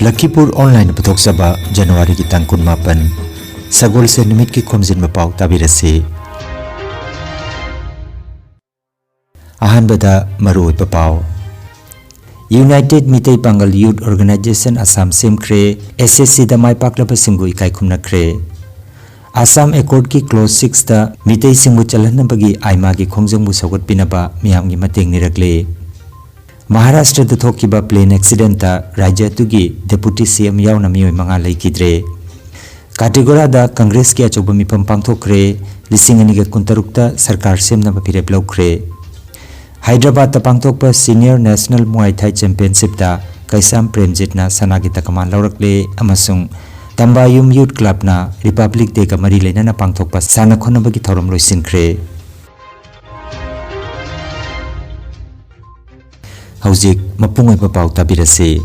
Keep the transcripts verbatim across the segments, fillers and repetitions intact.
ꯂꯈꯤꯄꯨꯔ online ꯄꯨꯊꯣꯛꯆꯕ ꯖꯅꯋꯥꯔꯤꯒꯤ ꯇꯥꯡ ꯀꯨꯟꯃꯥꯄꯟ, ꯁꯒꯣꯜꯁꯦꯟ ꯅꯨꯃꯤꯠꯀꯤ ꯈꯣꯝꯖꯤꯟꯕ ꯄꯥꯎ ꯇꯥꯕꯤꯔꯁꯤ꯫ ꯑꯍꯥꯟꯕꯗ ꯃꯔꯨꯑꯣꯏꯕ ꯄꯥꯎ꯫ United Meitei Pangal youth organisation Assam ꯁꯦꯝꯈ꯭ꯔꯦ, ꯑꯦꯁ ꯑꯦꯁ ꯁꯤꯗ ꯃꯥꯏ ꯄꯥꯛꯂꯕꯁꯤꯡꯕꯨ ꯏꯀꯥꯏ ꯈꯨꯝꯅꯈ꯭ꯔꯦ꯫ ꯑꯁꯥꯝ ꯑꯦꯀꯣꯔꯗꯀꯤ ꯀ꯭ꯂꯣꯖ ꯁꯤꯛꯁꯇ ꯃꯤꯇꯩꯁꯤꯡꯕꯨ ꯆꯜꯍꯟꯅꯕꯒꯤ ꯑꯥꯏꯃꯥꯒꯤ ꯈꯣꯡꯖꯪꯕꯨ ꯁꯧꯒꯠꯄꯤꯅꯕ ꯃꯤꯌꯥꯝꯒꯤ ꯃꯇꯦꯡ ꯅꯤꯔꯛꯂꯦ꯫ ꯃꯍꯥꯔꯥꯁꯇ꯭ꯔꯗ ꯊꯣꯛꯈꯤꯕ ꯄ꯭ꯂꯦꯟ ꯑꯦꯛꯁꯤꯗꯦꯟꯇ ꯔꯥꯖ꯭ꯌ ꯑꯗꯨꯒꯤ ꯗꯦꯄꯨꯇꯤ ꯁꯤ ꯑꯦꯝ ꯌꯥꯎꯅ ꯃꯤꯑꯣꯏ ꯃꯉꯥ ꯂꯩꯈꯤꯗ꯭ꯔꯦ꯫ ꯀꯥꯇꯤꯒꯣꯔꯥꯗ ꯀꯪꯒ꯭ꯔꯦꯁꯀꯤ ꯑꯆꯧꯕ ꯃꯤꯐꯝ ꯄꯥꯡꯊꯣꯛꯈ꯭ꯔꯦ꯫ ꯂꯤꯁꯤꯡ ꯑꯅꯤꯒ ꯀꯨꯟꯇꯔꯨꯛꯇ ꯁꯔꯀꯥꯔ ꯁꯦꯝꯅꯕ ꯐꯤꯔꯦꯞ ꯂꯧꯈ꯭ꯔꯦ꯫ ꯍꯥꯏꯗ꯭ꯔꯕꯥꯗꯇ ꯄꯥꯡꯊꯣꯛꯄ ꯁꯤꯅꯤꯌꯔ ꯅꯦꯁꯅꯦꯜ ꯃꯨꯋꯥꯏ ꯊꯥꯏ ꯆꯦꯝꯄꯤꯌꯟꯁꯤꯞꯇ ꯀꯩꯁꯥꯝ ꯄ꯭ꯔꯦꯝꯖꯤꯠꯅ ꯁꯅꯥꯒꯤ ꯇꯀꯃꯥꯟ ꯂꯧꯔꯛꯂꯦ ꯑꯃꯁꯨꯡ ꯇꯝꯕꯥꯌꯨꯝ ꯌꯨꯊ ꯀ꯭ꯂꯕꯅ ꯔꯤꯄꯕ꯭ꯂꯤꯛ ꯗꯦꯒ ꯃꯔꯤ ꯂꯩꯅꯅ ꯄꯥꯡꯊꯣꯛꯄ ꯁꯥꯟꯅ ꯈꯣꯠꯅꯕꯒꯤ ꯊꯧꯔꯝ ꯂꯣꯏꯁꯤꯟꯈ꯭ꯔꯦ꯫ ꯍꯧꯖꯤꯛ ꯃꯄꯨꯡ ꯑꯣꯏꯕ ꯄꯥꯎ ꯇꯥꯕꯤꯔꯁꯤ꯫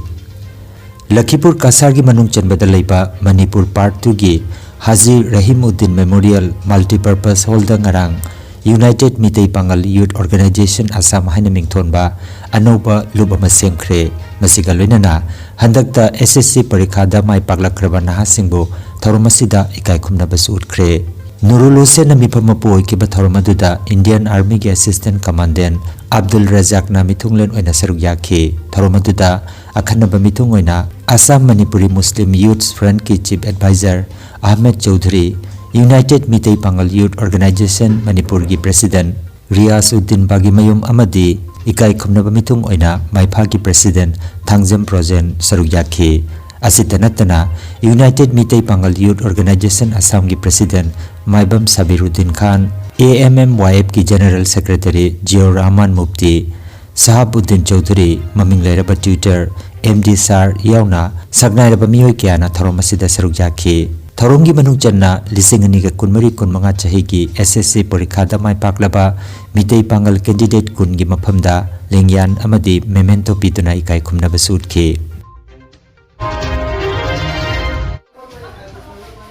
ꯂꯈꯤꯄꯨꯔ ꯀꯁꯥꯔꯒꯤ ꯃꯅꯨꯡ ꯆꯟꯕꯗ ꯂꯩꯕ ꯃꯅꯤꯄꯨꯔ ꯄꯥꯔꯠ ꯇꯨꯒꯤ ꯍꯥꯖꯤ ꯔꯍꯤꯝ ꯎꯗꯤꯟ ꯃꯦꯃꯣꯔꯤꯌꯦꯜ ꯃꯜꯇꯤꯄꯔꯄꯁ ꯍꯣꯜꯗ ꯉꯔꯥꯡ United Meitei Pangal youth organisation Assam ꯍꯥꯏꯅ ꯃꯤꯡꯊꯣꯟꯕ ꯑꯅꯧꯕ ꯂꯨꯞ ꯑꯃ ꯁꯦꯝꯈ꯭ꯔꯦ꯫ ꯃꯁꯤꯒ ꯂꯣꯏꯅꯅ ꯍꯟꯗꯛꯇ ꯑꯦꯁ ꯑꯦꯁ ꯁꯤ ꯄꯔꯤꯈꯥꯗ ꯃꯥꯏ ꯄꯥꯛꯂꯛꯈ꯭ꯔꯕ ꯅꯍꯥꯁꯤꯡꯕꯨ ꯊꯧꯔꯝ ꯑꯁꯤꯗ ꯏꯀꯥꯏ ꯈꯨꯝꯅꯕꯁꯨ ꯎꯠꯈ꯭ꯔꯦ꯫ ꯅꯨꯔꯨꯜ ꯍꯨꯁꯦꯟꯅ ꯃꯤꯐꯝ ꯃꯄꯨ ꯑꯣꯏꯈꯤꯕ ꯊꯧꯔꯝ ꯑꯗꯨꯗ ꯏꯟꯗꯤꯌꯟ ꯑꯥꯔꯃꯤꯒꯤ ꯑꯦꯁꯤꯁꯇꯦꯟꯠ ꯀꯃꯥꯟꯗꯦꯟꯠ ꯑꯕꯗꯨꯜ ꯔꯖꯥꯛꯅ ꯃꯤꯊꯨꯡꯂꯦꯟ ꯑꯣꯏꯅ ꯁꯔꯨꯛ ꯌꯥꯈꯤ꯫ ꯊꯧꯔꯝ ꯑꯗꯨꯗ ꯑꯈꯟꯅꯕ ꯃꯤꯊꯨꯡ ꯑꯣꯏꯅ ꯑꯁꯥꯝ ꯃꯅꯤꯄꯨꯔꯤ ꯃꯨꯁꯂꯤꯝ ꯌꯨꯊ ꯐ꯭ꯔꯟꯠꯀꯤ chief adviser Ahmed Choudhury, united Meitei Pangal youth organisation ꯃꯅꯤꯄꯨꯔꯒꯤ ꯄ꯭ꯔꯦꯁꯤꯗꯦꯟꯠ ꯔꯤꯌꯥꯁ ꯎꯗꯤꯟ ꯕꯥꯒꯤꯃꯌꯨꯝ ꯑꯃꯗꯤ ꯏꯀꯥꯏ ꯈꯨꯝꯅꯕ ꯃꯤꯊꯨꯡ ꯑꯣꯏꯅ ꯃꯥꯏꯐꯥꯒꯤ ꯄ꯭ꯔꯦꯁꯤꯗꯦꯟꯠ ꯊꯥꯡꯖꯝ ꯄ꯭ꯔꯣꯖꯦꯟ ꯁꯔꯨꯛ ꯌꯥꯈꯤ꯫ ꯑꯁꯤꯇ ꯅꯠꯇꯅ united Meitei Pangal youth organisation ꯑꯁꯥꯝꯒꯤ president Maibam Sabiruddin Khan, A M M Y ꯑꯦꯐꯀꯤ ꯖꯦꯅꯔꯦꯜ ꯁꯦꯀ꯭ꯔꯦꯇꯔꯤ ꯖꯤꯌꯣꯔ ꯔꯍꯃꯥꯟ ꯃꯨꯐꯇꯤ, ꯁꯍꯥꯕ ꯎꯗꯤꯟ ꯆꯧꯙꯨꯔꯤ, ꯃꯃꯤꯡ ꯂꯩꯔꯕ ꯇ꯭ꯌꯨꯇꯔ ꯑꯦꯝ ꯗꯤ ꯁꯥꯔ ꯌꯥꯎꯅ ꯁꯛꯅꯥꯏꯔꯕ ꯃꯤꯑꯣꯏ ꯀꯌꯥꯅ ꯊꯧꯔꯝ ꯑꯁꯤꯗ ꯁꯔꯨꯛ ꯌꯥꯈꯤ꯫ ꯊꯧꯔꯝꯒꯤ ꯃꯅꯨꯡ ꯆꯟꯅ ꯂꯤꯁꯤꯡ ꯑꯅꯤꯒ ꯀꯨꯟꯃꯔꯤ ꯀꯨꯟꯃꯉꯥ ꯆꯍꯤꯒꯤ ꯑꯦꯁ ꯑꯦꯁ ꯁꯤ ꯄꯔꯤꯈꯥꯗ ꯃꯥꯏ ꯄꯥꯛꯂꯕ ꯃꯤꯇꯩ ꯄꯥꯡꯒꯜ ꯀꯦꯟꯗꯤꯗꯦꯠ ꯀꯨꯟꯒꯤ ꯃꯐꯝꯗ ꯂꯦꯡꯌꯥꯟ ꯑꯃꯗꯤ ꯃꯦꯃꯦꯟꯇꯣ ꯄꯤꯗꯨꯅ ꯏꯀꯥꯏ ꯈꯨꯝꯅꯕꯁꯨ ꯎꯠꯈꯤ꯫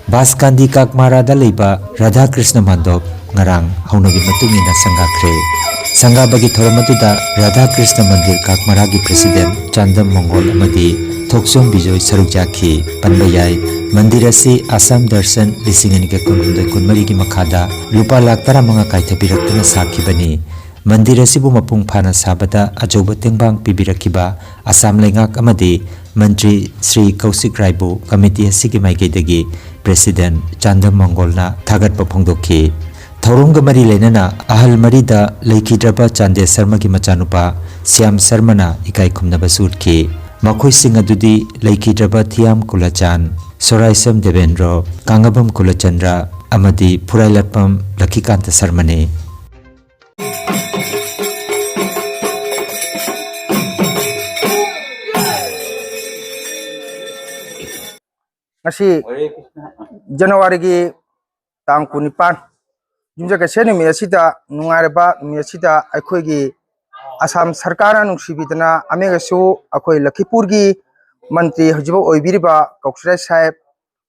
ꯕꯥꯁꯀꯥꯟꯗꯤ ꯀꯥꯛꯃꯥꯔꯥꯗ ꯂꯩꯕ ꯔꯥꯙꯥ ꯀ꯭ꯔꯤꯁꯅ ꯃꯟꯗꯣꯞ ꯉꯔꯥꯡ ꯍꯧꯅꯕꯤ ꯃꯇꯨꯡ ꯏꯟꯅ ꯁꯪꯒꯥꯈ꯭ꯔꯦ꯫ ꯁꯪꯒꯥꯕꯒꯤ ꯊꯧꯔꯝ ꯑꯗꯨꯗ ꯔꯥꯙꯥ ꯀ꯭ꯔꯤꯁꯅ ꯃꯟꯗꯤꯔ ꯀꯥꯛꯃꯥꯔꯥꯒꯤ ꯄ꯭ꯔꯦꯁꯤꯗꯦꯟꯠ ꯆꯥꯟꯗꯝ ꯃꯣꯡꯒꯣꯜ ꯑꯃꯗꯤ ꯊꯣꯛꯆꯣꯝ ꯕꯤꯖꯣꯏ ꯁꯔꯨꯛ ꯌꯥꯈꯤ꯫ ꯄꯟꯕ ꯌꯥꯏ, ꯃꯟꯗꯤꯔ ꯑꯁꯤ ꯑꯁꯥꯝ ꯗꯔꯁꯟ ꯂꯤꯁꯤꯡ ꯑꯅꯤꯒ ꯀꯨꯟꯍꯨꯝꯗꯣꯏ ꯀꯨꯟꯃꯔꯤꯒꯤ ꯃꯈꯥꯗ ꯂꯨꯄꯥ ꯂꯥꯈ ꯇꯔꯥꯃꯉꯥ ꯀꯥꯏꯊꯕꯤꯔꯛꯇꯨꯅ ꯁꯥꯈꯤꯕꯅꯤ꯫ ꯃꯟꯗꯤꯔ ꯑꯁꯤꯕꯨ ꯃꯄꯨꯡ ꯐꯥꯅ ꯁꯥꯕꯗ ꯑꯆꯧꯕ ꯇꯦꯡꯕꯥꯡ ꯄꯤꯕꯤꯔꯛꯈꯤꯕ ꯑꯁꯥꯝ ꯂꯩꯉꯥꯛ ꯑꯃꯗꯤ ꯃꯟꯇ꯭ꯔꯤ ꯁ꯭ꯔꯤ ꯀꯧꯁꯤꯛ ꯔꯥꯏꯕꯨ ꯀꯃꯤꯇꯤ ꯑꯁꯤꯒꯤ ꯃꯥꯏꯀꯩꯗꯒꯤ ꯄ꯭ꯔꯦꯁꯤꯗꯦꯟꯠ ꯆꯥꯟꯗꯝ ꯃꯪꯒꯣꯜꯅ ꯊꯥꯒꯠꯄ ꯐꯣꯡꯗꯣꯛꯈꯤ꯫ ꯊꯧꯔꯝꯒ ꯃꯔꯤ ꯂꯩꯅꯅ ꯑꯍꯜ ꯃꯔꯤꯗ ꯂꯩꯈꯤꯗ꯭ꯔꯕ ꯆꯥꯟꯗꯦ ꯁꯔꯃꯒꯤ ꯃꯆꯥꯅꯨꯄꯥ ꯁ꯭ꯌꯥꯝ ꯁꯔꯃꯅ ꯏꯀꯥꯏ ꯈꯨꯝꯅꯕꯁꯨ ꯎꯠꯈꯤ꯫ ꯃꯈꯣꯏꯁꯤꯡ ꯑꯗꯨꯗꯤ ꯂꯩꯈꯤꯗ꯭ꯔꯕ ꯊꯤꯌꯥꯝ ꯀꯨꯂꯆꯥꯟ, ꯁꯣꯔꯥꯏꯁꯝ ꯗꯦꯕꯦꯟꯗ꯭ꯔꯣ, ꯀꯥꯡꯉꯕꯝ ꯀꯨꯂꯆꯟꯗ꯭ꯔ ꯑꯃꯗꯤ ꯐꯨꯔꯥꯏꯂꯠꯄꯝ ꯂꯛꯈꯤꯀꯥꯟꯇ ꯁꯔꯃꯅꯤ꯫ ꯉꯁꯤ ꯖꯅꯋꯥꯔꯤꯒꯤ ꯇꯥꯡ ꯀꯨꯟꯅꯤꯄꯥꯟ, ꯌꯨꯝꯖꯀꯩꯁ ꯅꯨꯃꯤꯠ ꯑꯁꯤꯗ, ꯅꯨꯡꯉꯥꯏꯔꯕ ꯅꯨꯃꯤꯠ ꯑꯁꯤꯗ ꯑꯩꯈꯣꯏꯒꯤ ꯑꯁꯥꯝ ꯁꯔꯀꯥꯔꯅ ꯅꯨꯡꯁꯤꯕꯤꯗꯅ ꯑꯃꯦꯒꯁꯨ ꯑꯩꯈꯣꯏ ꯂꯈꯤꯄꯨꯔꯒꯤ ꯃꯟꯇ꯭ꯔꯤ ꯍꯧꯖꯤꯛꯐꯥꯎ ꯑꯣꯏꯕꯤꯔꯤꯕ ꯀꯧꯁꯤꯔꯥꯏ ꯁꯥꯍꯦꯕ,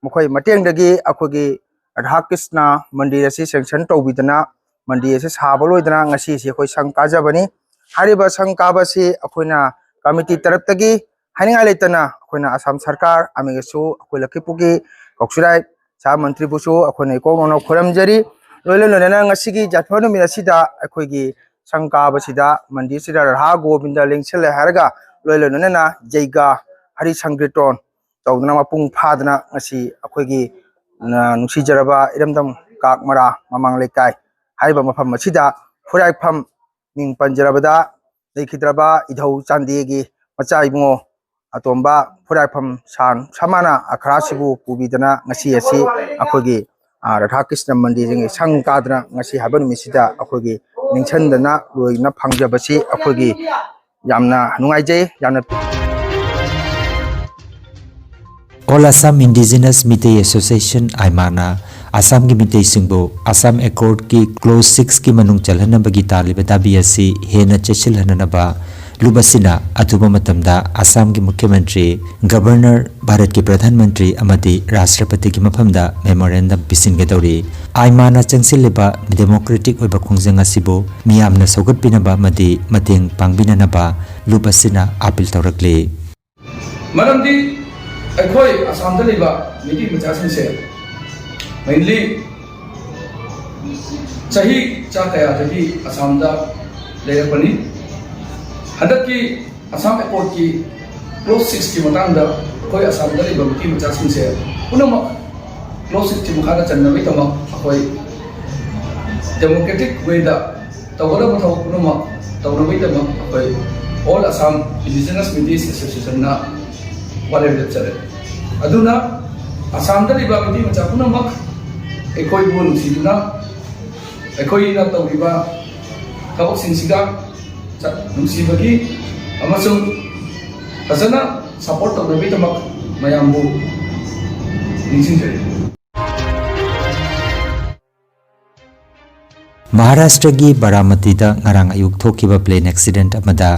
ꯃꯈꯣꯏ ꯃꯇꯦꯡꯗꯒꯤ ꯑꯩꯈꯣꯏꯒꯤ ꯔꯥꯙꯥ ꯀ꯭ꯔꯤꯁꯅ ꯃꯟꯗꯤꯔ ꯑꯁꯤ ꯁꯦꯡꯁꯟ ꯇꯧꯕꯤꯗꯅ, ꯃꯟꯗꯤꯔ ꯑꯁꯤ ꯁꯥꯕ ꯂꯣꯏꯗꯅ ꯉꯁꯤꯁꯤ ꯑꯩꯈꯣꯏ ꯁꯪ ꯀꯥꯖꯕꯅꯤ꯫ ꯍꯥꯏꯔꯤꯕ ꯁꯪ ꯀꯥꯕꯁꯤ ꯑꯩꯈꯣꯏꯅ ꯀꯃꯤꯇꯤ ꯇꯔꯞꯇꯒꯤ ꯍꯥꯏꯅꯤꯡꯉꯥꯏ ꯂꯩꯇꯅ ꯑꯩꯈꯣꯏꯅ ꯑꯁꯥꯝ ꯁꯔꯀꯥꯔ ꯑꯃꯒꯁꯨ ꯑꯩꯈꯣꯏ ꯂꯈꯤꯄꯨꯔꯒꯤ ꯀꯧꯁꯤꯔꯥꯏ ꯁꯍꯥ ꯃꯟꯇ꯭ꯔꯤꯕꯨꯁꯨ ꯑꯩꯈꯣꯏꯅ ꯏꯀꯣꯛ ꯃꯧꯅ ꯈꯨꯔꯨꯝꯖꯔꯤ꯫ ꯂꯣꯏꯅ ꯂꯣꯏꯅꯅ ꯉꯁꯤꯒꯤ ꯌꯥꯊꯪ ꯅꯨꯃꯤꯠ ꯑꯁꯤꯗ ꯑꯩꯈꯣꯏꯒꯤ ꯁꯪ ꯀꯥꯕꯁꯤꯗ ꯃꯟꯗꯤꯔꯁꯤꯗ ꯔꯥꯙꯥ ꯒꯣꯕꯤꯟꯗ ꯂꯦꯡꯁꯤꯜꯂꯦ ꯍꯥꯏꯔꯒ ꯂꯣꯏꯅ ꯂꯣꯏꯅꯅ ꯖꯩꯒ, ꯍꯔꯤ ꯁꯪꯀꯤꯔꯇꯣꯟ ꯇꯧꯗꯨꯅ ꯃꯄꯨꯡ ꯐꯥꯗꯅ ꯉꯁꯤ ꯑꯩꯈꯣꯏꯒꯤ, ꯑ, ꯅꯨꯡꯁꯤꯖꯔꯕ ꯏꯔꯝꯗꯝ ꯀꯥꯛꯃꯔꯥ ꯃꯃꯥꯡ ꯂꯩꯀꯥꯏ ꯍꯥꯏꯔꯤꯕ ꯃꯐꯝ ꯑꯁꯤꯗ ꯐꯨꯔꯥꯏꯐꯝ ꯃꯤꯡ ꯄꯟꯖꯔꯕꯗ ꯂꯩꯈꯤꯗ꯭ꯔꯕ ꯏꯙꯧ ꯆꯥꯟꯗꯦꯒꯤ ꯃꯆꯥ ꯏꯕꯨꯡꯉꯣ ꯑꯇꯣꯝꯕ ꯐꯨꯔꯥꯏꯐꯝ ꯁꯥꯟ ꯁꯃꯥꯅ ꯑꯈꯔꯥꯁꯤꯕꯨ ꯄꯨꯕꯤꯗꯅ ꯉꯁꯤ ꯑꯁꯤ ꯑꯩꯈꯣꯏꯒꯤ, ꯑ, ꯔꯥꯙꯥ ꯀ꯭ꯔꯤꯁꯅ ꯃꯟꯗꯤꯔꯁꯤꯡꯒꯤ ꯁꯪ ꯀꯥꯗꯅ ꯉꯁꯤ ꯍꯥꯏꯕ ꯅꯨꯃꯤꯠꯁꯤꯗ ꯑꯩꯈꯣꯏꯒꯤ ꯅꯤꯡꯁꯤꯡꯗꯅ ꯂꯣꯏꯅ ꯐꯪꯖꯕꯁꯤ ꯑꯩꯈꯣꯏꯒꯤ ꯌꯥꯝꯅ ꯅꯨꯡꯉꯥꯏꯖꯩ, ꯌꯥꯝꯅ꯫ All Assam Indigenous Meitei Association, ꯑꯥꯏꯃꯥꯅ ꯑꯁꯥꯝꯒꯤ ꯃꯤꯇꯩꯁꯤꯡꯕꯨ ꯑꯁꯥꯝ ꯑꯦꯀꯣꯔꯗꯀꯤ ꯀ꯭ꯂꯣꯖ ꯁꯤꯛꯁꯀꯤ ꯃꯅꯨꯡ ꯆꯜꯍꯟꯅꯕꯒꯤ ꯇꯥꯜꯂꯤꯕ ꯗꯥꯕꯤ ꯑꯁꯤ ꯍꯦꯟꯅ ꯆꯦꯠꯁꯤꯜꯍꯟꯅꯅꯕ ꯂꯨꯞ ꯑꯁꯤꯅ ꯑꯊꯨꯕ ꯃꯇꯝꯗ ꯑꯁꯥꯝꯒꯤ ꯃꯨꯈ꯭ꯌ ꯃꯟꯇ꯭ꯔꯤ, ꯒꯕꯔꯅꯔ, ꯚꯥꯔꯠꯀꯤ ꯄ꯭ꯔꯙꯥꯟ ꯃꯟꯇ꯭ꯔꯤ ꯑꯃꯗꯤ ꯔꯥꯁꯇ꯭ꯔꯄꯇꯤꯒꯤ ꯃꯐꯝꯗ ꯃꯦꯃꯣꯔꯦꯟꯗꯝ ꯄꯤꯁꯤꯟꯒꯗꯧꯔꯤ꯫ ꯑꯥꯏꯃꯥꯅ ꯆꯪꯁꯤꯜꯂꯤꯕ ꯗꯦꯃꯣꯀ꯭ꯔꯦꯇꯤꯛ ꯑꯣꯏꯕ ꯈꯣꯡꯖꯪ ꯑꯁꯤꯕꯨ ꯃꯤꯌꯥꯝꯅ ꯁꯧꯒꯠꯄꯤꯅꯕ ꯑꯃꯗꯤ ꯃꯇꯦꯡ ꯄꯥꯡꯕꯤꯅꯅꯕ ꯂꯨꯞ ꯑꯁꯤꯅ ꯑꯥꯄꯤꯜ ꯇꯧꯔꯛꯂꯤ꯫ ꯃꯔꯝꯗꯤ ꯑꯩꯈꯣꯏ ꯑꯁꯥꯝꯗ ꯂꯩꯕ ꯃꯤꯇꯩ ꯃꯆꯥꯁꯤꯡꯁꯦ mainly ꯆꯍꯤ ꯆꯥ ꯀꯌꯥꯗꯒꯤ ꯑꯁꯥꯝꯗ ꯂꯩꯔꯛꯄꯅꯤ꯫ ꯍꯟꯗꯛꯀꯤ ꯑꯁꯥꯝ ꯑꯦꯀꯣꯔꯗꯀꯤ ꯀ꯭ꯂꯣꯖ ꯁꯤꯛꯁꯀꯤ ꯃꯇꯥꯡꯗ ꯑꯩꯈꯣꯏ ꯑꯁꯥꯝꯗ ꯂꯩꯕ ꯃꯤꯇꯩ ꯃꯆꯥꯁꯤꯡꯁꯦ ꯄꯨꯝꯅꯃꯛ ꯀ꯭ꯂꯣꯖ ꯁꯤꯛꯁꯀꯤ ꯃꯈꯥꯗ ꯆꯟꯅꯕꯒꯤꯗꯃꯛ ꯑꯩꯈꯣꯏ democratic wayꯗ ꯇꯧꯒꯗꯕ ꯊꯕꯛ ꯄꯨꯝꯅꯃꯛ ꯇꯧꯅꯕꯒꯤꯗꯃꯛ ꯑꯩꯈꯣꯏ All Assam Indigenous Meiteis Associationꯅ ꯋꯥꯔꯦꯞ ꯂꯦꯞꯆꯔꯦ꯫ ꯑꯗꯨꯅ ꯑꯁꯥꯝꯗ ꯂꯩꯕ ꯃꯤꯇꯩ ꯃꯆꯥ ꯄꯨꯝꯅꯃꯛ ꯑꯩꯈꯣꯏꯕꯨ ꯅꯨꯡꯁꯤꯗꯨꯅ ꯑꯩꯈꯣꯏꯅ ꯇꯧꯔꯤꯕ ꯊꯕꯛꯁꯤꯡꯁꯤꯒ ꯆ-, ꯅꯨꯡꯁꯤꯕꯒꯤ ꯑꯃꯁꯨꯡ ꯐꯖꯅ support ꯇꯧꯅꯕꯒꯤꯗꯃꯛ ꯃꯌꯥꯝꯕꯨ ꯅꯤꯡꯁꯤꯡꯖꯔꯤ꯫ ꯃꯍꯥꯔꯥꯁꯇ꯭ꯔꯒꯤ ꯕꯥꯔꯥꯃꯇꯤꯗ ꯉꯔꯥꯡ ꯑꯌꯨꯛ ꯊꯣꯛꯈꯤꯕ plane accident ꯑꯃꯗ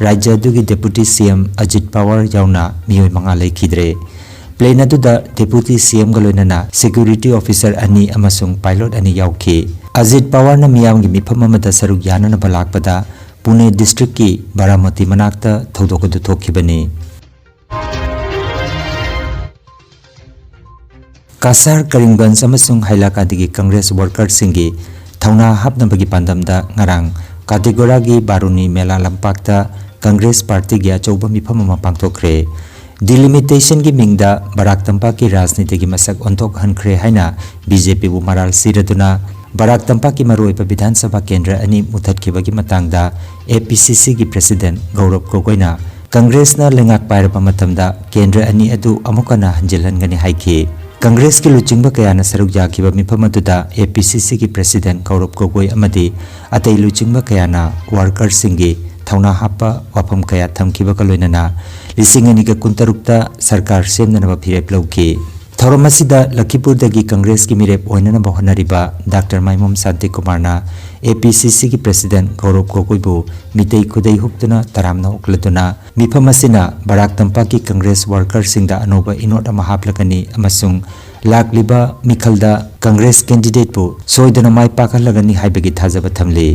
ꯔꯥꯖ꯭ꯌ ꯑꯗꯨꯒꯤ Deputy C M Ajit power ꯌꯥꯎꯅ ꯃꯤꯑꯣꯏ ꯃꯉꯥ ꯂꯩꯈꯤꯗ꯭ꯔꯦ꯫ Plane ꯑꯗꯨꯗ Deputy C Mꯒ ꯂꯣꯏꯅꯅ security officer ꯑꯅꯤ ꯑꯃꯁꯨꯡ pilot ꯑꯅꯤ ꯌꯥꯎꯈꯤ꯫ ꯑꯖꯤꯠ ꯄꯋꯥꯔꯅ ꯃꯤꯌꯥꯝꯒꯤ ꯃꯤꯐꯝ ꯑꯃꯗ ꯁꯔꯨꯛ ꯌꯥꯅꯅꯕ ꯂꯥꯛꯄꯗ ꯄꯨꯅꯦ districtꯀꯤ ꯕꯥꯔꯥꯃꯇꯤ ꯃꯅꯥꯛꯇ ꯊꯧꯗꯣꯛ ꯑꯗꯨ ꯊꯣꯛꯈꯤꯕꯅꯤ꯫ ꯀꯁꯥꯔ, ꯀꯔꯤꯝꯒꯟꯖ ꯑꯃꯁꯨꯡ ꯍꯥꯏꯂꯥꯀꯥꯟꯗꯤꯒꯤ ꯀꯪꯒ꯭ꯔꯦꯁ workerꯁꯤꯡꯒꯤ ꯊꯧꯅꯥ ꯍꯥꯞꯅꯕꯒꯤ ꯄꯥꯟꯗꯝꯗ ꯉꯔꯥꯡ ꯀꯥꯇꯤꯒꯣꯔꯥꯒꯤ ꯕꯥꯔꯨꯅꯤ ꯃꯦꯂꯥ ꯂꯝꯄꯥꯛꯇ ꯀꯪꯒ꯭ꯔꯦꯁ ꯄꯥꯔꯇꯤꯒꯤ ꯑꯆꯧꯕ ꯃꯤꯐꯝ ꯑꯃ ꯄꯥꯡꯊꯣꯛꯈ꯭ꯔꯦ꯫ Delimitationꯒꯤ ꯃꯤꯡꯗ ꯕꯔꯥꯛ ꯇꯝꯄꯥꯛꯀꯤ ꯔꯥꯖꯅꯤꯇꯤꯒꯤ ꯃꯁꯛ ꯑꯣꯟꯊꯣꯛꯍꯟꯈ꯭ꯔꯦ ꯍꯥꯏꯅ BJPꯕꯨ ꯃꯔꯥꯜ ꯁꯤꯔꯗꯨꯅ ꯕꯔꯥꯛ ꯇꯝꯄꯥꯛꯀꯤ ꯃꯔꯨꯑꯣꯏꯕ ꯕꯤꯙꯥꯟ ꯁꯚꯥ ꯀꯦꯟꯗ꯭ꯔ ꯑꯅꯤ ꯃꯨꯊꯠꯈꯤꯕꯒꯤ ꯃꯇꯥꯡꯗ APCCꯒꯤ president ꯒꯧꯔꯕ ꯒꯣꯒꯣꯏꯅ ꯀꯪꯒ꯭ꯔꯦꯁꯅ ꯂꯩꯉꯥꯛ ꯄꯥꯏꯔꯕ ꯃꯇꯝꯗ ꯀꯦꯟꯗ꯭ꯔ ꯑꯅꯤ ꯑꯗꯨ ꯑꯃꯨꯛ ꯍꯟꯅ ꯍꯟꯖꯤꯜꯍꯟꯒꯅꯤ ꯍꯥꯏꯈꯤ꯫ ꯀꯪꯒ꯭ꯔꯦꯁꯀꯤ ꯂꯨꯆꯤꯡꯕ ꯀꯌꯥꯅ ꯁꯔꯨꯛ ꯌꯥꯈꯤꯕ ꯃꯤꯐꯝ ꯑꯗꯨꯗ APCCꯒꯤ president ꯒꯧꯔꯕ ꯒꯣꯒꯣꯏ ꯑꯃꯗꯤ ꯑꯇꯩ ꯂꯨꯆꯤꯡꯕ ꯀꯌꯥꯅ workerꯁꯤꯡꯒꯤ ꯊꯧꯅꯥ ꯍꯥꯞꯄ ꯋꯥꯐꯝ ꯀꯌꯥ ꯊꯝꯈꯤꯕꯒ ꯂꯣꯏꯅꯅ ꯂꯤꯁꯤꯡ ꯑꯅꯤꯒ ꯀꯨꯟꯇꯔꯨꯛꯇ ꯁꯔꯀꯥꯔ ꯁꯦꯝꯅꯅꯕ ꯐꯤꯔꯦꯞ ꯂꯧꯈꯤ꯫ ꯊꯧꯔꯝ ꯑꯁꯤꯗ ꯂꯈꯤꯄꯨꯔꯗꯒꯤ ꯀꯪꯒ꯭ꯔꯦꯁꯀꯤ ꯃꯤꯔꯦꯞ ꯑꯣꯏꯅꯅꯕ ꯍꯣꯠꯅꯔꯤꯕ ꯗꯥꯛꯇꯔ ꯃꯥꯏꯃꯣꯝ ꯁꯥꯟꯇꯤꯀꯨꯃꯥꯔꯅ APCCꯒꯤ president ꯒꯧꯔꯕ ꯒꯣꯒꯣꯏꯕꯨ ꯃꯤꯇꯩ ꯈꯨꯗꯩ ꯍꯨꯛꯇꯨꯅ ꯇꯔꯥꯝꯅ ꯑꯣꯛꯂꯗꯨꯅ ꯃꯤꯐꯝ ꯑꯁꯤꯅ ꯕꯔꯥꯛ ꯇꯝꯄꯥꯛꯀꯤ ꯀꯪꯒ꯭ꯔꯦꯁ workerꯁꯤꯡꯗ ꯑꯅꯧꯕ ꯏꯅꯣꯠ ꯑꯃ ꯍꯥꯞꯂꯒꯅꯤ ꯑꯃꯁꯨꯡ ꯂꯥꯛꯂꯤꯕ ꯃꯤꯈꯜꯗ ꯀꯪꯒ꯭ꯔꯦꯁ candidateꯄꯨ ꯁꯣꯏꯗꯅ ꯃꯥꯏ ꯄꯥꯛꯍꯜꯂꯒꯅꯤ ꯍꯥꯏꯕꯒꯤ ꯊꯥꯖꯕ ꯊꯝꯂꯤ꯫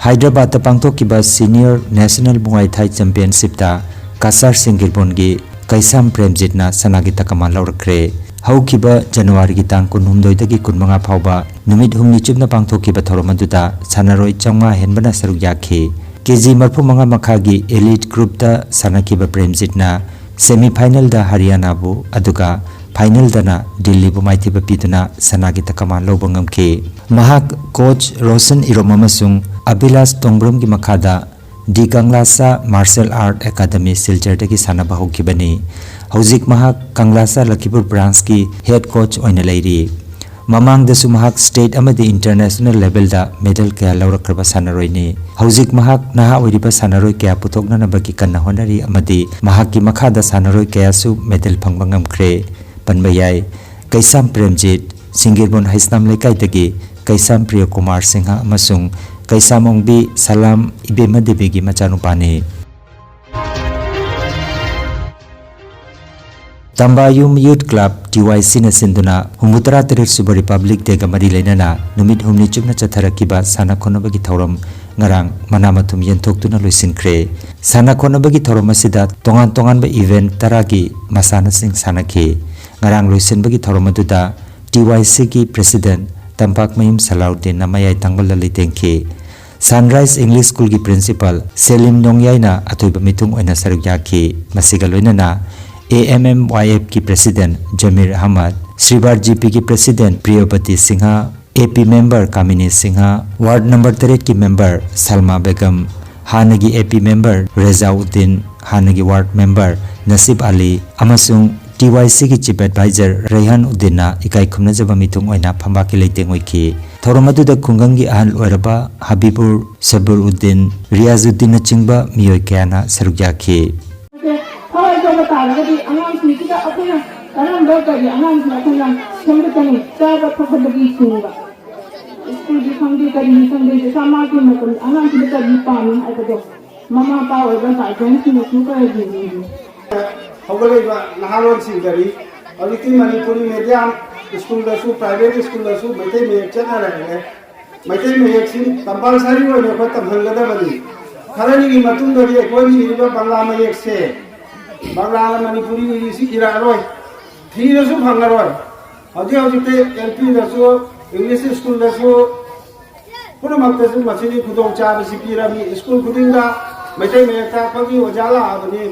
ꯍꯥꯏꯗ꯭ꯔꯕꯥꯗꯇ ꯄꯥꯡꯊꯣꯛꯈꯤꯕ Senior National ꯃꯨꯋꯥꯏ ꯊꯥꯏ Championshipꯇ ꯀꯁꯥꯔ ꯁꯤꯡꯒꯤꯔꯕꯣꯟꯒꯤ ꯀꯩꯁꯥꯝ ꯄ꯭ꯔꯦꯝꯖꯤꯠꯅ ꯁꯅꯥꯒꯤ ꯇꯀꯃꯥꯟ ꯂꯧꯔꯛꯈ꯭ꯔꯦ꯫ ꯍꯧꯈꯤꯕ ꯖꯅꯋꯥꯔꯤꯒꯤ ꯇꯥꯡ ꯀꯨꯟꯍꯨꯝꯗꯣꯏꯗꯒꯤ ꯀꯨꯟꯃꯉꯥ ꯐꯥꯎꯕ ꯅꯨꯃꯤꯠ ꯍꯨꯝꯅꯤ ꯆꯨꯞꯅ ꯄꯥꯡꯊꯣꯛꯈꯤꯕ ꯊꯧꯔꯝ ꯑꯗꯨꯗ ꯁꯥꯟꯅꯔꯣꯏ ꯆꯥꯝꯃꯉꯥ ꯍꯦꯟꯕꯅ ꯁꯔꯨꯛ ꯌꯥꯈꯤ꯫ ꯀꯦ ꯖꯤ ꯃꯔꯤꯐꯨꯃꯉꯥ ꯃꯈꯥꯒꯤ Elite Groupꯇ ꯁꯥꯟꯅꯈꯤꯕ ꯄ꯭ꯔꯦꯝꯖꯤꯠꯅ semi finalꯗ ꯍꯔꯤꯌꯥꯅꯥꯕꯨ, ꯑꯗꯨꯒ finalꯗꯅ ꯗꯤꯜꯂꯤꯕꯨ ꯃꯥꯏꯊꯤꯕ ꯄꯤꯗꯨꯅ ꯁꯅꯥꯒꯤ ꯇꯀꯃꯥꯟ ꯂꯧꯕ ꯉꯝꯈꯤ꯫ ꯃꯍꯥꯛ coach ꯔꯣꯁꯟ ꯏꯔꯣꯝ ꯑꯃꯁꯨꯡ ꯑꯚꯤꯂꯥꯁ ꯇꯣꯡꯕ꯭ꯔꯝꯒꯤ ꯃꯈꯥꯗ The Kanglasa Martial Art Academy ꯁꯤꯜꯆꯔꯗꯒꯤ ꯁꯥꯟꯅꯕ ꯍꯧꯈꯤꯕꯅꯤ꯫ ꯍꯧꯖꯤꯛ ꯃꯍꯥꯛ ꯀꯪꯂꯥꯁꯥ ꯂꯈꯤꯄꯨꯔ branchꯀꯤ head coach ꯑꯣꯏꯅ ꯂꯩꯔꯤ꯫ ꯃꯃꯥꯡꯗꯁꯨ ꯃꯍꯥꯛ state ꯑꯃꯗꯤ international levelꯗ medal ꯀꯌꯥ ꯂꯧꯔꯛꯈ꯭ꯔꯕ ꯁꯥꯟꯅꯔꯣꯏꯅꯤ꯫ ꯍꯧꯖꯤꯛ ꯃꯍꯥꯛ ꯅꯍꯥ ꯑꯣꯏꯔꯤꯕ ꯁꯥꯟꯅꯔꯣꯏ ꯀꯌꯥ ꯄꯨꯊꯣꯛꯅꯅꯕꯒꯤ ꯀꯟꯅ ꯍꯣꯠꯅꯔꯤ ꯑꯃꯗꯤ ꯃꯍꯥꯛꯀꯤ ꯃꯈꯥꯗ ꯁꯥꯟꯅꯔꯣꯏ ꯀꯌꯥꯁꯨ medal ꯐꯪꯕ ꯉꯝꯈ꯭ꯔꯦ꯫ ꯄꯟꯕ ꯌꯥꯏ, ꯀꯩꯁꯥꯝ ꯄ꯭ꯔꯦꯝꯖꯤꯠ, ꯁꯤꯡꯒꯤꯔꯕꯣꯟ ꯍꯩꯁꯅꯥꯝ ꯂꯩꯀꯥꯏꯗꯒꯤ ꯀꯩꯁꯥꯝ ꯄ꯭ꯔꯤꯌ ꯀꯨꯃꯥꯔ ꯁꯤꯡꯍ ꯑꯃꯁꯨꯡ ꯀꯩꯁꯥꯝ ꯑꯣꯡꯕꯤ ꯁꯂꯥꯝ ꯏꯕꯦꯝꯃ ꯗꯦꯕꯤꯒꯤ ꯃꯆꯥꯅꯨꯄꯥꯅꯤ꯫ ꯇꯝꯕꯥꯌꯨꯝ Youth Club, T Y Cꯅ ꯁꯤꯟꯗꯨꯅ ꯍꯨꯝꯐꯨꯇꯔꯥ ꯇꯔꯦꯠ ꯁꯨꯕ Republic Dayꯒ ꯃꯔꯤ ꯂꯩꯅꯅ ꯅꯨꯃꯤꯠ ꯍꯨꯝꯅꯤ ꯆꯨꯞꯅ ꯆꯠꯊꯔꯛꯈꯤꯕ ꯁꯥꯟꯅ ꯈꯣꯠꯅꯕꯒꯤ ꯊꯧꯔꯝ ꯉꯔꯥꯡ ꯃꯅꯥ ꯃꯊꯨꯝ ꯌꯦꯟꯊꯣꯛꯇꯨꯅ ꯂꯣꯏꯁꯤꯟꯈ꯭ꯔꯦ꯫ ꯁꯥꯟꯅ ꯈꯣꯠꯅꯕꯒꯤ ꯊꯧꯔꯝ ꯑꯁꯤꯗ ꯇꯣꯉꯥꯟ ꯇꯣꯉꯥꯟꯕ event ꯇꯔꯥꯒꯤ ꯃꯁꯥꯟꯅꯁꯤꯡ ꯁꯥꯟꯅꯈꯤ꯫ ꯉꯔꯥꯡ ꯂꯣꯏꯁꯤꯟꯕꯒꯤ ꯊꯧꯔꯝ ꯑꯗꯨꯗ T Y Cꯒꯤ President ꯇꯝꯄꯥꯛꯃꯌꯨꯝ ꯁꯂꯥꯎꯗꯤꯟꯅ ꯃꯌꯥꯏ ꯊꯪꯕ ꯂꯂꯩ ꯇꯦꯡꯈꯤ꯫ Sunrise English Schoolꯒꯤ Principal ꯁꯦꯂꯤꯝ ꯅꯣꯡꯌꯥꯏꯅ ꯑꯊꯣꯏꯕ ꯃꯤꯊꯨꯡ ꯑꯣꯏꯅ ꯁꯔꯨꯛ ꯌꯥꯈꯤ꯫ ꯃꯁꯤꯒ ꯂꯣꯏꯅꯅ A M M Y Fꯀꯤ President ꯖꯃꯤꯔ Ahmad, ꯁ꯭ꯔꯤꯕꯥꯔ GPꯒꯤ President ꯄ꯭ꯔꯤꯌꯣꯕꯇꯤ Singh, AP member Kamini Singh, ward number ꯇꯔꯦꯠꯀꯤ member ꯁꯜꯃꯥ ꯕꯦꯒꯝ, ꯍꯥꯟꯅꯒꯤ AP member ꯔꯦꯖꯥꯎꯗꯤꯟ, ꯍꯥꯟꯅꯒꯤ ward member ꯅꯁꯤꯕ ꯑꯂꯤ ꯑꯃꯁꯨꯡ T Y Cꯒꯤ Chief Advisor ꯔꯩꯍꯥꯟ ꯎꯗꯤꯟꯅ ꯏꯀꯥꯏ ꯈꯨꯝꯅꯖꯕ ꯃꯤꯊꯨꯡ ꯑꯣꯏꯅ ꯐꯝꯕꯥꯛꯀꯤ ꯂꯩꯇꯦꯡ ꯑꯣꯏꯈꯤ꯫ ꯊꯧꯔꯝ ꯑꯗꯨꯗ ꯈꯨꯡꯒꯪꯒꯤ ꯑꯍꯜ ꯑꯣꯏꯔꯕ ꯍꯕꯤꯕꯨꯔ, ꯁꯕꯨꯔ ꯎꯗꯤꯟ, ꯔꯤꯌꯥꯖꯨꯗꯤꯟꯅꯆꯤꯡꯕ ꯃꯤꯑꯣꯏ ꯀꯌꯥꯅ ꯁꯔꯨꯛ ꯌꯥꯈꯤ꯫ ꯊꯋꯥꯏ ꯌꯥꯎꯕ ꯇꯥꯔꯒꯗꯤ ꯑꯉꯥꯡꯁꯤꯡꯁꯤꯗ ꯑꯩꯈꯣꯏꯅ ꯀꯔꯝꯕ ꯀꯔꯤ ꯑꯉꯥꯡꯁꯤꯡ ꯑꯩꯈꯣꯏꯅ ꯁꯦꯝꯒꯠꯀꯅꯤ? ꯆꯥꯕ ꯊꯛꯄꯗꯒꯤ ꯆꯤꯡꯕ, ꯁ꯭ꯀꯨꯜꯒꯤ ꯈꯪꯗꯦ, ꯀꯔꯤꯒꯤ ꯈꯪꯗꯦ, ꯄꯩꯁꯥ ꯃꯥꯒꯤ ꯃꯇꯝ ꯑꯉꯥꯡꯁꯤꯅ ꯀꯔꯤ ꯄꯥꯝꯃꯤ ꯍꯥꯏꯕꯗꯣ ꯃꯃꯥ ꯃꯄꯥ ꯑꯣꯏꯕ ꯒꯥꯔꯖꯤꯌꯟꯁꯤꯡꯅꯁꯨ ꯈꯔ ꯌꯦꯡꯕꯤꯌꯨ꯫ ꯍꯧꯒꯠꯂꯛꯏꯕ ꯅꯍꯥꯔꯣꯜꯁꯤꯡꯗꯗꯤ ꯍꯧꯖꯤꯛꯇꯤ ꯃꯅꯤꯄꯨꯔꯤ medium ꯁ꯭ꯀꯨꯜꯗꯁꯨ, private ꯁ꯭ꯀꯨꯜꯗꯁꯨ ꯃꯩꯇꯩ ꯃꯌꯦꯛ ꯆꯠꯅꯔꯛꯂꯦ꯫ ꯃꯩꯇꯩ ꯃꯌꯦꯛꯁꯤ ꯀꯝꯄꯜꯁꯔꯤ ꯑꯣꯏꯅ ꯑꯩꯈꯣꯏ ꯇꯝꯍꯟꯒꯗꯕꯅꯤ꯫ ꯈꯔꯅꯤꯒꯤ ꯃꯇꯨꯡꯗꯗꯤ ꯑꯩꯈꯣꯏꯒꯤ ꯏꯔꯤꯕ ꯕꯪꯂꯥ ꯃꯌꯦꯛꯁꯦ, ꯕꯪꯂꯥꯒ ꯃꯅꯤꯄꯨꯔꯤ ꯏꯔꯤꯁꯤ ꯏꯔꯛꯑꯔꯣꯏ, ꯊꯤꯔꯁꯨ ꯐꯪꯉꯔꯣꯏ꯫ ꯍꯧꯖꯤꯛ ꯍꯧꯖꯤꯛꯇꯤ ꯑꯦꯜ ꯄꯤꯗꯁꯨ, ꯏꯪꯂꯤꯁ ꯁ꯭ꯀꯨꯜꯗꯁꯨ, ꯄꯨꯝꯅꯃꯛꯇꯁꯨ ꯃꯁꯤꯒꯤ ꯈꯨꯗꯣꯡꯆꯥꯕꯁꯤ ꯄꯤꯔꯝꯃꯤ꯫ ꯁ꯭ꯀꯨꯜ ꯈꯨꯗꯤꯡꯗ ꯃꯩꯇꯩ ꯃꯌꯦꯛ ꯇꯥꯛꯄꯒꯤ ꯑꯣꯖꯥ ꯂꯥꯛꯑꯕꯅꯤ,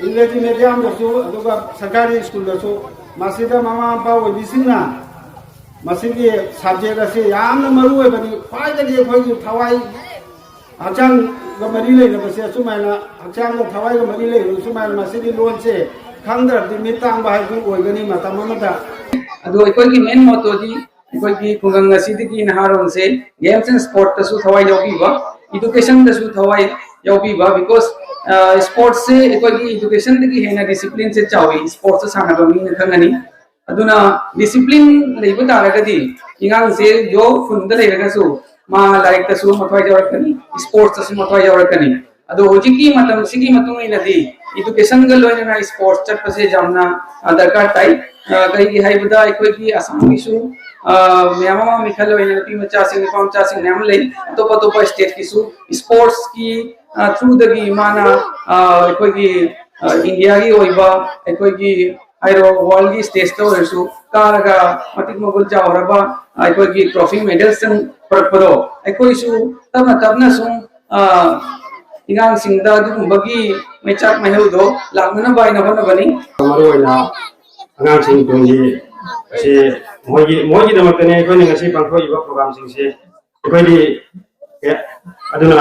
ꯏꯪꯒ꯭ꯔꯦꯖꯤ ꯃꯦꯗꯤꯌꯝꯗꯁꯨ, ꯑꯗꯨꯒ ꯁꯔꯀꯥꯔꯤ ꯁ꯭ꯀꯨꯜꯗꯁꯨ꯫ ꯃꯁꯤꯗ ꯃꯃꯥ ꯃꯄꯥ ꯑꯣꯏꯕꯤꯁꯤꯡꯅ ꯃꯁꯤꯒꯤ ꯁꯕꯖꯦꯛ ꯑꯁꯤ ꯌꯥꯝꯅ ꯃꯔꯨ ꯑꯣꯏꯕꯅꯤ꯫ ꯈ꯭ꯋꯥꯏꯗꯒꯤ ꯑꯩꯈꯣꯏꯒꯤ ꯊꯋꯥꯏ, ꯍꯛꯆꯥꯡꯒ ꯃꯔꯤ ꯂꯩꯅꯕꯁꯦ ꯑꯁꯨꯃꯥꯏꯅ, ꯍꯛꯆꯥꯡꯒ ꯊꯋꯥꯏꯒ ꯃꯔꯤ ꯂꯩꯅꯕ ꯁꯨꯃꯥꯏꯅ ꯃꯁꯤꯒꯤ ꯂꯣꯟꯁꯦ ꯈꯪꯗ꯭ꯔꯕꯗꯤ ꯃꯤꯠ ꯇꯥꯡꯕ ꯍꯥꯏꯕꯗꯨ ꯑꯣꯏꯒꯅꯤ ꯃꯇꯝ ꯑꯃꯗ꯫ ꯑꯗꯣ ꯑꯩꯈꯣꯏꯒꯤ ꯃꯦꯟ ꯃꯣꯇꯣꯗꯤ ꯑꯩꯈꯣꯏꯒꯤ ꯈꯨꯡꯒꯪ ꯑꯁꯤꯗꯒꯤ ꯅꯍꯥꯔꯣꯜꯁꯦ ꯒꯦꯝꯁ ꯑꯦꯟ ꯁ꯭ꯄꯣꯔꯠꯇꯁꯨ ꯊꯋꯥꯏ ꯌꯥꯎꯕꯤꯕ, ꯏꯗꯨꯀꯦꯁꯟꯗꯁꯨ ꯊꯋꯥꯏ ꯌꯥꯎꯕꯤꯕ, ꯕꯤꯀꯣꯁ ꯁ꯭ꯄꯣꯔꯠꯁꯁꯦ ꯑꯩꯈꯣꯏꯒꯤ ꯏꯗꯨꯀꯦꯁꯟꯗꯒꯤ ꯍꯦꯟꯅ ꯗꯤꯁꯤꯄ꯭ꯂꯤꯟꯁꯦ ꯆꯥꯎꯋꯤ, ꯁ꯭ꯄꯣꯔꯠꯁꯇ ꯁꯥꯟꯅꯕ ꯃꯤꯅ ꯈꯪꯒꯅꯤ꯫ ꯑꯗꯨꯅ ꯗꯤꯁꯤꯄ꯭ꯂꯤꯟ ꯂꯩꯕ ꯇꯥꯔꯒꯗꯤ ꯑꯉꯥꯡꯁꯦ ꯌꯣ ꯈꯨꯟꯗ ꯂꯩꯔꯒꯁꯨ ꯃꯥ ꯂꯥꯏꯔꯤꯛꯇꯁꯨ ꯃꯊ꯭ꯋꯥꯏ ꯌꯥꯎꯔꯛꯀꯅꯤ, ꯁ꯭ꯄꯣꯔꯠꯁꯇꯁꯨ ꯃꯊ꯭ꯋꯥꯏ ꯌꯥꯎꯔꯛꯀꯅꯤ꯫ ꯑꯗꯣ ꯍꯧꯖꯤꯛꯀꯤ ꯃꯇꯝꯁꯤꯒꯤ ꯃꯇꯨꯡ ꯏꯟꯅꯗꯤ ꯏꯗꯨꯀꯦꯁꯟꯒ ꯂꯣꯏꯅꯅ ꯁ꯭ꯄꯣꯔꯠꯁ ꯆꯠꯄꯁꯦ ꯌꯥꯝꯅ, ꯑ, ꯗꯔꯀꯥꯔ ꯇꯥꯏ꯫ ꯑ, ꯀꯩꯒꯤ ꯍꯥꯏꯕꯗ ꯑꯩꯈꯣꯏꯒꯤ ꯑꯁꯥꯝꯒꯤꯁꯨ, ꯑ, ꯃꯌꯥꯝ ꯑꯃ ꯃꯤꯈꯜ ꯑꯣꯏꯅ ꯅꯨꯄꯤ ꯃꯆꯥꯁꯤꯡ, ꯅꯨꯄꯥ ꯃꯆꯥꯁꯤꯡ ꯃꯌꯥꯝ ꯑꯃ ꯂꯩ꯫ ꯑꯇꯣꯞ ꯑꯇꯣꯞꯄ ꯁ꯭ꯇꯦꯠꯀꯤꯁꯨ ꯁ꯭ꯄꯣꯔꯠꯁꯀꯤ, ꯑ, ꯊ꯭ꯔꯨꯗꯒꯤ ꯃꯥꯅ, ꯑ, ꯑꯩꯈꯣꯏꯒꯤ, ꯑ, ꯏꯟꯗꯤꯌꯥꯒꯤ ꯑꯣꯏꯕ, ꯑꯩꯈꯣꯏꯒꯤ ꯍꯥꯏꯔꯣ, ꯋꯥꯔꯜꯒꯤ ꯁ꯭ꯇꯦꯖꯇ ꯑꯣꯏꯔꯁꯨ ꯀꯥꯔꯒ ꯃꯇꯤꯛ ꯃꯒꯨꯟ ꯆꯥꯎꯔꯕ ꯑꯩꯈꯣꯏꯒꯤ ꯇ꯭ꯔꯣꯐꯤ ꯃꯦꯗꯜꯁꯤꯡ ꯄꯨꯔꯛꯄꯗꯣ ꯑꯩꯈꯣꯏꯁꯨ ꯇꯞꯅ ꯇꯞꯅ ꯁꯨꯝ, ꯑ, ꯑꯉꯥꯡꯁꯤꯡꯗ ꯑꯗꯨꯒꯨꯝꯕꯒꯤ ꯃꯩꯆꯥꯛ ꯃꯩꯍꯧꯗꯣ ꯂꯥꯛꯅꯅꯕ ꯍꯥꯏꯅ ꯍꯣꯠꯅꯕꯅꯤ꯫ ꯃꯔꯨꯑꯣꯏꯅ ꯑꯉꯥꯡꯁꯤꯡ ꯇꯨꯡꯒꯤ ꯑꯁꯤ ꯃꯣꯏꯒꯤ, ꯃꯣꯏꯒꯤꯗꯃꯛꯇꯅꯤ ꯑꯩꯈꯣꯏꯅ ꯉꯁꯤ ꯄꯥꯡꯊꯣꯛꯏꯕ ꯄ꯭ꯔꯣꯒ꯭ꯔꯥꯝꯁꯤꯡꯁꯦ꯫ ꯑꯩꯈꯣꯏꯗꯤ, ꯑꯦ, ꯑꯗꯨꯅ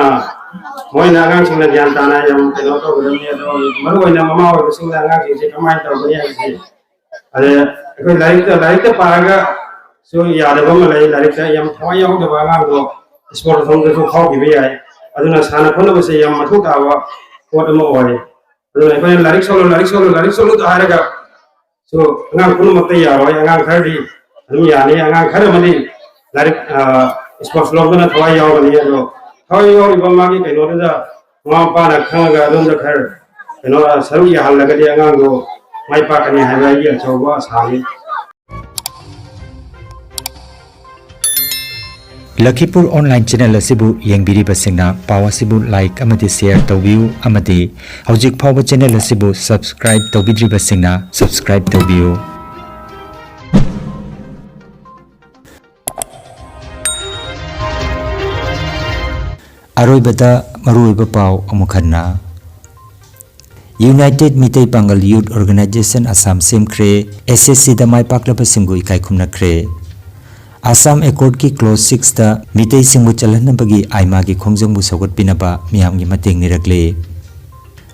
ꯃꯣꯏꯅ ꯑꯉꯥꯡꯁꯤꯡꯅ ꯒ꯭ꯌꯥꯟ ꯇꯥꯅ ꯌꯥꯝ ꯀꯩꯅꯣ ꯇꯧꯒꯗꯕꯅꯤ꯫ ꯑꯗꯣ ꯃꯔꯨꯑꯣꯏꯅ ꯃꯃꯥ ꯑꯣꯏꯕꯁꯤꯡꯅ ꯑꯉꯥꯡꯁꯤꯡꯁꯦ ꯀꯃꯥꯏꯅ ꯇꯧꯒꯅꯤ ꯍꯥꯏꯕꯁꯤ, ꯑꯗ ꯑꯩꯈꯣꯏ ꯂꯥꯏꯔꯤꯛꯇ, ꯂꯥꯏꯔꯤꯛꯇ ꯄꯥꯔꯒꯁꯨ ꯌꯥꯗꯕ ꯑꯃ ꯂꯩ, ꯂꯥꯏꯔꯤꯛꯇ ꯌꯥꯝ ꯊꯋꯥꯏ ꯌꯥꯎꯗꯕ ꯑꯉꯥꯡꯗꯣ ꯁ꯭ꯄꯣꯔꯠ ꯂꯣꯝꯗꯁꯨ ꯐꯥꯎꯈꯤꯕ ꯌꯥꯏ꯫ ꯑꯗꯨꯅ ꯁꯥꯟꯅ ꯈꯣꯠꯅꯕꯁꯦ ꯌꯥꯝ ꯃꯊꯧ ꯇꯥꯕ ꯄꯣꯠ ꯑꯃ ꯑꯣꯏ꯫ ꯑꯗꯨꯅ ꯑꯩꯈꯣꯏꯅ "ꯂꯥꯏꯔꯤꯛ ꯁꯣꯜꯂꯨ, ꯂꯥꯏꯔꯤꯛ ꯁꯣꯜꯂꯨ, ꯂꯥꯏꯔꯤꯛ ꯁꯣꯜꯂꯨ" ꯍꯥꯏꯔꯒ ꯁꯨ ꯑꯉꯥꯡ ꯄꯨꯝꯅꯃꯛꯇ ꯌꯥꯔꯣꯏ꯫ ꯑꯉꯥꯡ ꯈꯔꯗꯤ ꯑꯗꯨꯝ ꯌꯥꯅꯤ, ꯑꯉꯥꯡ ꯈꯔ ꯑꯃꯗꯤ ꯂꯥꯏꯔꯤꯛ, ꯑ, ꯁ꯭ꯄꯣꯔꯠꯁ ꯂꯣꯝꯗꯅ ꯊꯋꯥꯏ ꯌꯥꯎꯒꯅꯤ꯫ ꯑꯗꯣ ꯊꯋꯥꯏ ꯌꯥꯎꯔꯤꯕ ꯃꯥꯒꯤ ꯀꯩꯅꯣꯗꯨꯗ ꯃꯃꯥ ꯃꯄꯥꯅ ꯈꯪꯉꯒ ꯑꯗꯣꯝꯗ ꯈꯔ ꯀꯩꯅꯣ, ꯑ, ꯁꯔꯨꯛ ꯌꯥꯍꯜꯂꯒꯗꯤ ꯑꯉꯥꯡꯗꯣ ꯃꯥꯏ ꯄꯥꯛꯀꯅꯤ ꯍꯥꯏꯕ ꯑꯩꯒꯤ ꯑꯆꯧꯕ ꯑꯁꯥꯅꯤ꯫ ꯂꯈꯤꯄꯨꯔ ꯑꯣꯟꯂꯥꯏꯟ ꯆꯦꯅꯦꯜ ꯑꯁꯤꯕꯨ ꯌꯦꯡꯕꯤꯔꯤꯕꯁꯤꯡꯅ ꯄꯥꯎ ꯑꯁꯤꯕꯨ ꯂꯥꯏꯛ ꯑꯃꯗꯤ ꯁꯦꯌꯔ ꯇꯧꯕꯤꯌꯨ ꯑꯃꯗꯤ ꯍꯧꯖꯤꯛ ꯐꯥꯎꯕ ꯆꯦꯅꯦꯜ ꯑꯁꯤꯕꯨ ꯁꯕꯁꯀ꯭ꯔꯥꯏꯕ ꯇꯧꯕꯤꯗ꯭ꯔꯤꯕꯁꯤꯡꯅ ꯁꯕꯁꯀ꯭ꯔꯥꯏꯕ ꯇꯧꯕꯤꯌꯨ꯫ ꯑꯔꯣꯏꯕꯗ ꯃꯔꯨꯑꯣꯏꯕ ꯄꯥꯎ ꯑꯃꯨꯛ ꯍꯟꯅ꯫ United ꯃꯤꯇꯩ ꯄꯥꯡꯒꯜ ꯌꯨꯠ ꯑꯣꯔꯒꯅꯥꯏꯖꯦꯁꯟ ꯑꯁꯥꯝ ꯁꯦꯝꯈ꯭ꯔꯦ, ꯑꯦꯁ ꯑꯦꯁ ꯁꯤꯗ ꯃꯥꯏ ꯄꯥꯛꯂꯕꯁꯤꯡꯕꯨ ꯏꯀꯥꯏ ꯈꯨꯝꯅꯈ꯭ꯔꯦ꯫ ꯑꯁꯥꯝ ꯑꯦꯀꯣꯔꯗꯀꯤ ꯀ꯭ꯂꯣꯖ ꯁꯤꯛꯁꯇ ꯃꯤꯇꯩꯁꯤꯡꯕꯨ ꯆꯜꯍꯟꯅꯕꯒꯤ ꯑꯥꯏꯃꯥꯒꯤ ꯈꯣꯡꯖꯪꯕꯨ ꯁꯧꯒꯠꯄꯤꯅꯕ ꯃꯤꯌꯥꯝꯒꯤ ꯃꯇꯦꯡ ꯅꯤꯔꯛꯂꯦ꯫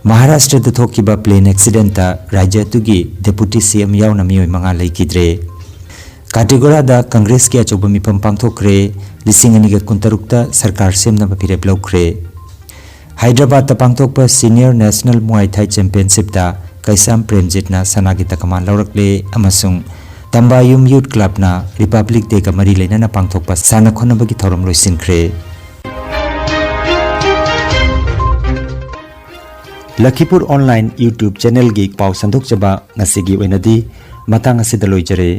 ꯃꯍꯥꯔꯥꯁꯇ꯭ꯔꯗ ꯊꯣꯛꯈꯤꯕ ꯄ꯭ꯂꯦꯟ ꯑꯦꯛꯁꯤꯗꯦꯟꯇ ꯔꯥꯖ꯭ꯌ ꯑꯗꯨꯒꯤ ꯗꯦꯄꯨꯇꯤ ꯁꯤ ꯑꯦꯝ ꯌꯥꯎꯅ ꯃꯤꯑꯣꯏ ꯃꯉꯥ ꯂꯩꯈꯤꯗ꯭ꯔꯦ꯫ ꯀꯥꯇꯤꯒꯣꯔꯥꯗ ꯀꯪꯒ꯭ꯔꯦꯁꯀꯤ ꯑꯆꯧꯕ ꯃꯤꯐꯝ ꯄꯥꯡꯊꯣꯛꯈ꯭ꯔꯦ꯫ ꯂꯤꯁꯤꯡ ꯑꯅꯤꯒ ꯀꯨꯟꯇꯔꯨꯛꯇ ꯁꯔꯀꯥꯔ ꯁꯦꯝꯅꯕ ꯐꯤꯔꯦꯞ ꯂꯧꯈ꯭ꯔꯦ꯫ ꯍꯥꯏꯗ꯭ꯔꯕꯥꯗꯇ ꯄꯥꯡꯊꯣꯛꯄ ꯁꯤꯅꯤꯌꯔ ꯅꯦꯁꯅꯦꯜ ꯃꯨꯋꯥꯏ ꯊꯥꯏ ꯆꯦꯝꯄꯤꯌꯟꯁꯤꯞꯇ ꯀꯩꯁꯥꯝ ꯄ꯭ꯔꯦꯝꯖꯤꯠꯅ ꯁꯅꯥꯒꯤ ꯇꯀꯃꯥꯟ ꯂꯧꯔꯛꯂꯦ ꯑꯃꯁꯨꯡ ꯇꯝꯕꯥꯌꯨꯝ ꯌꯨꯠ ꯀ꯭ꯂꯕꯅ ꯔꯤꯄꯕ꯭ꯂꯤꯛ ꯗꯦꯒ ꯃꯔꯤ ꯂꯩꯅꯅ ꯄꯥꯡꯊꯣꯛꯄ ꯁꯥꯟꯅ ꯈꯣꯠꯅꯕꯒꯤ ꯊꯧꯔꯝ ꯂꯣꯏꯁꯤꯟꯈ꯭ꯔꯦ꯫ ꯂꯈꯤꯄꯨꯔ ꯑꯣꯟꯂꯥꯏꯟ YouTube ꯆꯦꯅꯦꯜꯒꯤ ꯄꯥꯎ ꯁꯟꯗꯣꯛꯆꯕ ꯉꯁꯤꯒꯤ ꯑꯣꯏꯅꯗꯤ ꯃꯇꯥꯡ ꯑꯁꯤꯗ ꯂꯣꯏꯖꯔꯦ꯫